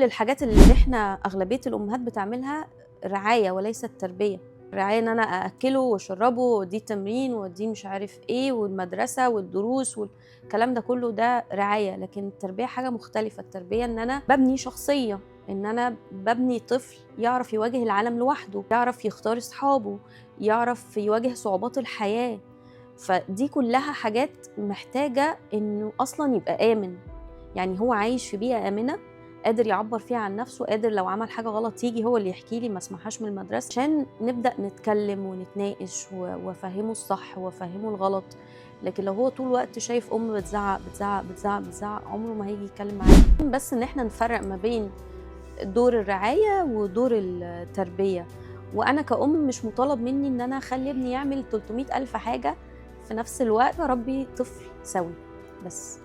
الحاجات اللي احنا اغلبية الامهات بتعملها رعاية وليست تربيه. رعاية ان انا ااكله واشربه واديه تمرين واديه مش عارف ايه والمدرسة والدروس والكلام ده كله، ده رعاية. لكن التربية حاجة مختلفة. التربية ان انا ببني شخصية، ان انا ببني طفل يعرف يواجه العالم لوحده، يعرف يختار اصحابه، يعرف يواجه صعوبات الحياة. فدي كلها حاجات محتاجه انه اصلا يبقى امن، يعني هو عايش في بيئة امنه، قادر يعبر فيها عن نفسه، قادر لو عمل حاجة غلط يجي هو اللي يحكي لي، ما اسمعهاش من المدرسة، عشان نبدا نتكلم ونتناقش وافهمه الصح وافهمه الغلط. لكن لو هو طول الوقت شايف ام بتزعق بتزعق بتزعق بتزعق، عمره ما هيجي يتكلم معايا. بس ان احنا نفرق ما بين دور الرعاية ودور التربية. وانا كأم مش مطالب مني ان انا اخلي ابني يعمل 300 الف حاجة في نفس الوقت. اربي طفل سوي بس.